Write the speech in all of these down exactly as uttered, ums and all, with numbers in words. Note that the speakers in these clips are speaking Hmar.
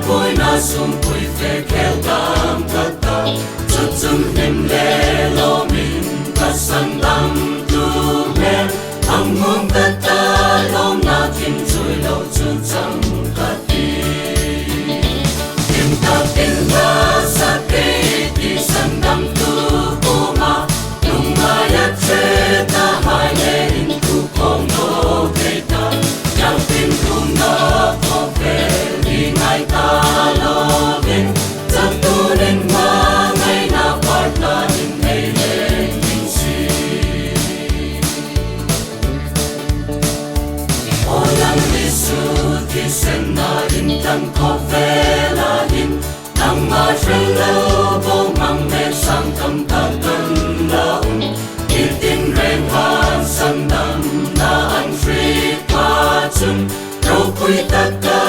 Puina sum pui fe khel dam ka ta, chu chun hlim le lawmin ka sandamtu le, a ngun ka ta, lawmna kim chui lo chu chang ka ti. Kim takin hla sa kei ti sandamtu kuoma, lungngaia che ta hai le in tu kong lo kei ta, yang tin kum na ko fe ni ngai ta lovin, chatunin hmangaina parna in nei le min si. O lang Isu, thisenna in tan khawvela hin, nangma hril lo bo mang le sang tam tak kan la um. Nitin reng han sandamna an hriet pha chun, ropui taka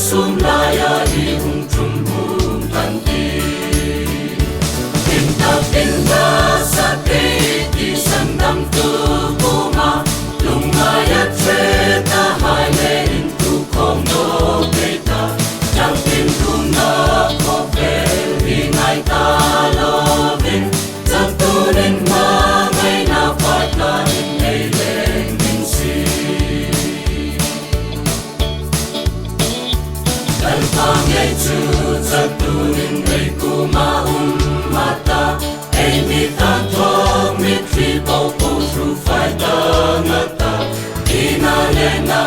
sum laia i hung ṭhum hung kan ti. Kim takin hla sa kei ti sandamtu kuoma, lungngaia che ta hai le in tu kong lo kei ta, yang tin kum na ko fe ni ngai ta lovin, chatunin hmangaina parna in nei le min si. Kalpang ei chu chatunin ei kuoma um a ta, ei mi tan thawng mitthli po po hru fai ta nga ta, ina le na